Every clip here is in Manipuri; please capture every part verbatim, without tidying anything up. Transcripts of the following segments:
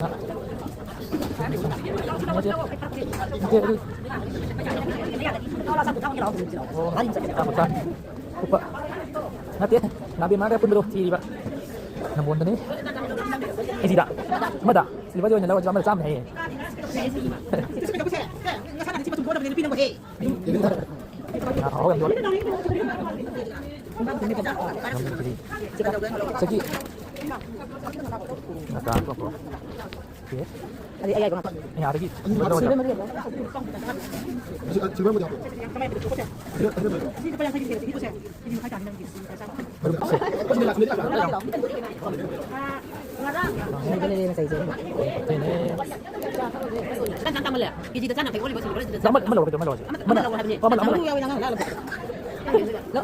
ꯅꯠꯇꯦ, ꯑꯗꯨ, ꯑꯣ, ꯆꯥꯕ ꯆꯥ-, ꯎꯞꯄ꯫ ꯅꯠꯇꯦ, ꯅꯥꯕꯦꯝꯃꯒ ꯄꯨꯟꯕꯗꯣ ꯊꯤꯔꯤꯕ꯫ ꯅꯝꯕꯣꯟꯗꯅꯤ꯫ ꯀꯦꯖꯤꯗ ꯑꯃꯗ ꯁꯤꯜꯚꯔꯗꯤ ꯑꯣꯏꯅ ꯂꯧꯔꯁꯤ, ꯑꯃꯗ ꯆꯥꯝꯃ ꯍꯥꯏꯌꯦ꯫ ꯉꯥ ꯍꯥꯎ ꯌꯥꯝ ꯌꯣꯜꯂꯦ꯫ ꯆꯒꯤ꯫ ꯉꯥ ꯆꯥ ꯀꯣ꯫ ꯑꯣꯀꯦ꯫ ꯑꯗꯩ ꯑꯌꯥꯏꯕ ꯉꯥꯛꯇ꯫ ꯑꯩꯅ ꯑꯥꯗꯒꯤ ꯁꯤꯜꯚꯔ ꯃꯔꯤ ꯑꯃ꯫ ꯁꯤꯜꯚꯔ ꯃꯔꯤ ꯍꯥꯞꯄꯣ꯫ ꯁꯤꯜꯚꯔ ꯃꯔꯤ ꯍꯥꯞꯄꯣ꯫ ꯃꯔꯨꯝꯁꯦ꯫ ꯉꯁꯥꯏꯁꯦ꯫ ꯆꯥꯝ ꯆꯥꯝ ꯇꯥꯡꯃꯜꯂꯦ꯫ ꯀꯦꯖꯤꯗ ꯆꯥꯝ ꯌꯥꯡꯈꯩ ꯑꯣꯜꯂꯤꯕ ꯁꯤꯡꯖꯨ ꯈꯔꯁꯤꯗ ꯆꯥꯝ ꯑꯃ, ꯑꯃ ꯂꯧꯔꯒꯦ, ꯑꯃ ꯂꯧꯔꯁꯦ꯫ ꯑꯃ, ꯑꯃ ꯂꯧ, ꯑꯃ ꯂꯧ꯫ ꯑꯃ ꯂꯧ,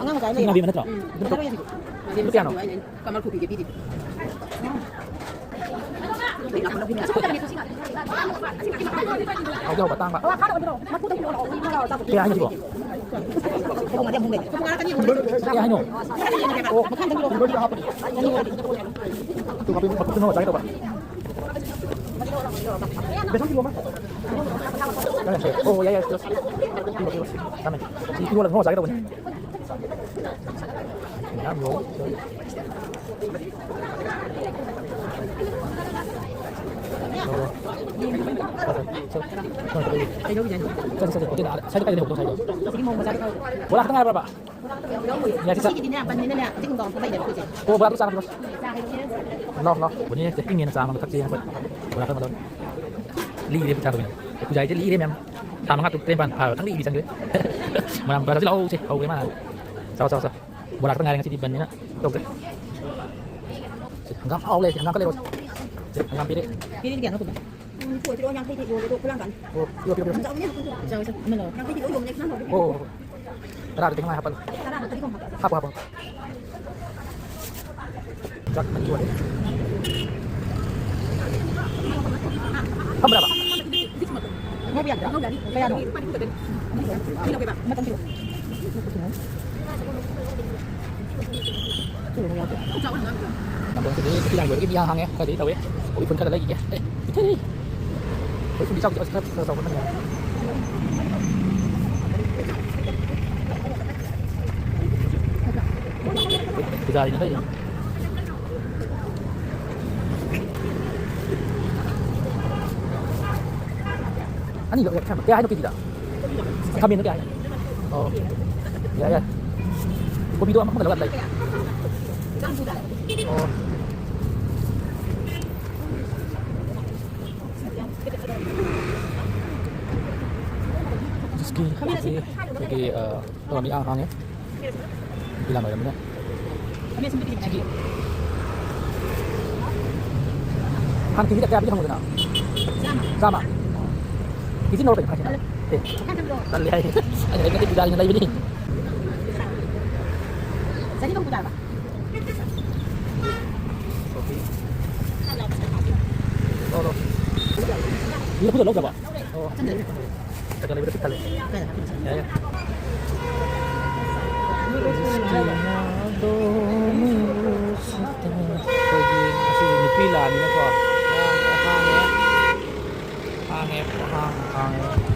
ꯑꯉꯥꯡ ꯃꯆꯥ ꯑꯃ ꯂꯩꯌꯦ꯫ ꯁꯤ ꯉꯥꯕꯤ ꯑꯃ ꯅꯠꯇ꯭ꯔꯣ? ꯎꯝ꯫ ꯑꯗꯨ ꯀꯌꯥꯅꯣ? ꯀꯃꯜ ꯀꯣꯕꯤꯒ ꯄꯤꯔꯤ꯫ ꯍꯥꯎꯗꯤ ꯍꯥꯎꯕ, ꯇꯥꯡꯕ꯫ ꯀꯌꯥ ꯍꯥꯏꯅꯣ ꯁꯤꯕꯣ? ꯀꯌꯥ ꯍꯥꯏꯅꯣ? ꯑꯣ, ꯃꯈꯥ ꯈꯤꯇꯪ ꯄꯤꯔꯛꯑꯣ꯫ ꯃꯈꯨꯠꯇꯨꯅ ꯉꯁꯥꯏꯒꯤ ꯇꯧꯕ꯫ ꯑꯣ, ꯌꯥꯏ, ꯌꯥꯏ, ꯌꯥꯏ꯫ ꯄꯤꯔꯣ, ꯄꯤꯔꯣ꯫ ꯆꯥꯝꯃ꯫ ꯁꯤ ꯏꯔꯣꯜꯂꯒ ꯉꯧꯔ ꯆꯥꯒꯦ ꯇꯧꯕꯅꯤ꯫ ꯃꯌꯥꯝ ꯌꯣꯜꯂꯤ꯫ ꯆꯠꯁꯦ, ꯆꯠꯁꯦ, ꯆꯠꯁꯦ꯫ ꯁ꯭ꯋꯥꯏꯗ ꯀꯥꯏꯗ ꯂꯩꯍꯧꯕꯅꯣ ꯉꯁꯥꯏꯗꯣ? ꯕꯣꯔꯥ ꯈꯛꯇ ꯉꯥꯏꯔꯕ꯭ꯔꯕ? ꯌꯥꯏ, ꯆꯠ-, ꯆꯠ-, ꯁꯤꯒꯤꯗꯤꯅꯦ, ꯕꯟꯅꯤꯅꯅꯦ, ꯆꯤꯡ ꯍꯤꯡꯒꯣꯜ ꯑꯝꯇ ꯂꯩꯗꯅ ꯑꯩꯈꯣꯏꯁꯦ꯫ ꯑꯣ, ꯕꯣꯔꯥ ꯑꯗꯨ ꯆꯥꯔꯣ꯫ ꯆꯥ ꯍꯩꯔꯁꯦ꯫ ꯂꯥꯎ, ꯂꯥꯎ꯫ ꯕꯣꯅꯤ, ꯆꯦ, ꯏꯪꯉꯦꯅ ꯆꯥ ꯑꯃ ꯊꯛꯁꯦ ꯑꯩꯈꯣꯏ꯫ ꯕꯣꯔꯥ ꯈꯔ ꯂꯧꯔꯦ꯫ ꯂꯤꯔꯦ ꯄꯩꯁꯥꯗꯣ ꯀꯩꯅꯣ꯫ ꯄꯨꯖꯥ ꯍꯥꯏꯁꯦ ꯂꯤꯔꯦ ꯃꯌꯥꯝ꯫ ꯊꯥ ꯃꯉꯥ ꯇꯔꯨꯛ ꯇꯔꯦꯠ ꯅꯤꯄꯥꯟ ꯐꯥꯔꯕ ꯈꯪꯗꯦ ꯏꯕꯤ ꯆꯪꯈ꯭ꯔꯦ꯫ ꯃꯣꯏꯔꯥꯡ ꯕꯣꯔꯥ ꯆꯥꯁꯤ ꯂꯥꯛꯑꯣ ꯁꯦ ꯀꯧꯔꯦ ꯃꯥꯅ꯫ ꯆꯥꯎ, ꯆꯥꯎ, ꯆꯥꯎ꯫ ꯕꯣꯔꯥ ꯈꯛꯇ ꯉꯥꯏꯔꯦ ꯉꯁꯤꯗꯤ ꯕꯟꯅꯤꯅ ꯇꯧꯗ꯭ꯔꯦ꯫ ꯁꯦ, ꯍꯪꯒꯥꯝ ꯍꯥꯎ ꯂꯩ, ꯍꯪꯒꯥꯝ ꯈꯔ ꯂꯩꯔꯣ꯫ ꯁꯦ, ꯍꯪꯒꯥꯝ ꯄꯤꯔꯦ꯫ ꯀꯦꯖꯤꯗ ꯀꯌꯥꯅꯣ ꯄꯨꯟꯅ? ꯎꯝ, ꯅꯤꯐꯨ ꯑꯣꯏꯔꯁꯨ ꯌꯥꯡꯈꯩ ꯇꯦꯛ ꯌꯣꯜꯂꯦ ꯑꯗꯣ ꯈꯨꯂꯥꯡ ꯀꯥꯟꯗ꯫ ꯑꯣ, ꯄꯤꯔꯣ, ꯄꯤꯔꯣ, ꯄꯤꯔꯣ꯫ ꯌꯥꯝ ꯆꯥꯎꯕꯅꯦ, ꯌꯥꯡꯈꯩ ꯇꯦꯛ꯫ ꯆꯥꯎꯋꯦ, ꯆꯥꯎꯋꯦ꯫ ꯑꯃ ꯂꯧꯔꯣ꯫ ꯌꯥꯡꯈꯩ ꯇꯦꯛ ꯂꯣꯏ ꯌꯣꯟꯕꯅꯦ, ꯈꯨꯂꯥꯡ ꯇꯧꯕꯅꯦ꯫ ꯑꯣ, ꯑꯣ, ꯑꯣ꯫ ꯇꯔꯥꯗ ꯇꯦꯛ ꯃꯉꯥ ꯍꯥꯞꯄꯜꯂꯣ꯫ ꯇꯔꯥꯗ ꯇꯦꯛ ꯃꯉꯥ ꯍꯥꯞꯄꯜꯂꯣ꯫ ꯍꯥꯞꯄꯣ, ꯍꯥꯞꯄꯣ꯫ ꯆꯥꯛ ꯃꯍꯤ ꯑꯣꯜꯂꯦ꯫ ꯐꯝꯕ꯭ꯔꯕ? ꯉꯧꯕ ꯌꯥꯗ꯭ꯔꯥ? ꯀꯌꯥꯅꯣ? ꯃꯇꯝ ꯄꯤꯔꯣ꯫ ꯅꯝꯕꯣꯜꯁꯤꯗꯤ ꯅꯨꯄꯤ ꯌꯥꯝ ꯌꯣꯜꯂꯤ, ꯃꯤ ꯌꯥꯝ ꯍꯥꯡꯉꯦ, ꯈꯔꯗꯤ ꯇꯧꯋꯦ꯫ ꯎꯐꯨꯟ ꯈꯔ ꯂꯩꯈꯤꯒꯦ꯫ ꯑꯦ, ꯄꯤꯊꯔꯤ꯫ ꯎꯐꯨꯟꯗꯤ ꯆꯥꯎꯗꯦ, ꯑꯁ, ꯈꯔ, ꯈꯔ ꯆꯥꯎꯕ ꯈꯔ ꯌꯥꯎꯔꯦ꯫ ꯄꯨꯖꯥꯔꯤꯅ ꯂꯩꯔꯤ꯫ ꯑꯅꯤꯈꯛ ꯂꯩꯔꯦ꯫ ꯀꯌꯥ ꯍꯥꯏꯅꯣ ꯀꯦꯖꯤꯗ? ꯈꯥꯃꯦꯟꯗꯣ ꯀꯌꯥ ꯍꯥꯏꯅꯣ? ꯑꯣ꯫ ꯌꯥꯏ, ꯌꯥꯏ꯫ ꯀꯣꯕꯤꯗꯣ ꯑꯃ, ꯑꯃꯗ ꯂꯧꯔ ꯂꯩ꯫ ꯑꯣ꯫ ꯖꯨꯁꯀꯤ ꯑꯩꯈꯣꯏꯒꯤ, ꯑ, ꯇꯧꯔꯝꯃꯤ, ꯑꯥ, ꯍꯥꯡꯉꯦ꯫ ꯗꯨꯀꯥꯟ ꯑꯣꯏꯔꯝꯃꯤꯅ꯫ ꯁꯤꯒꯤ ꯍꯥꯟꯅ ꯀꯦꯖꯤꯗ ꯀꯌꯥ ꯄꯤꯒꯦ ꯍꯪꯉꯨꯗꯅ? ꯆꯥꯝꯃ꯫ ꯀꯦꯖꯤ ꯂꯧꯔꯛꯀꯅꯤ ꯈꯔ ꯍꯦꯟꯅ꯫ ꯑꯦ, ꯇꯜꯂꯦ ꯍꯥꯏ꯫ ꯑꯩꯅ ꯂꯩꯕ ꯅꯠꯇꯦ, ꯄꯨꯖꯥꯔꯤꯅ ꯂꯩꯕꯅꯤ꯫ ꯆꯅꯤ ꯍꯨꯝꯐꯨ ꯇꯥꯔꯕ? ꯂꯧꯔꯣ꯫ ꯂꯐꯨꯗ ꯂꯧꯗꯕ? ꯑꯣ꯫ ꯀꯩꯅꯣ ꯂꯩꯕꯗ ꯄꯤꯛ ꯊꯜꯂꯦ꯫ ꯌꯥꯏ, ꯌꯥꯏ꯫ ꯑꯩꯈꯣꯏꯒꯤ ꯉꯁꯤꯗꯤ ꯅꯨꯄꯤ ꯂꯥꯛꯑꯅꯤꯅꯀꯣ꯫ ꯍꯥꯡꯉꯦ꯫ ꯍꯥꯡꯉꯦ, ꯍꯥꯡ-, ꯍꯥꯡꯉꯦ꯫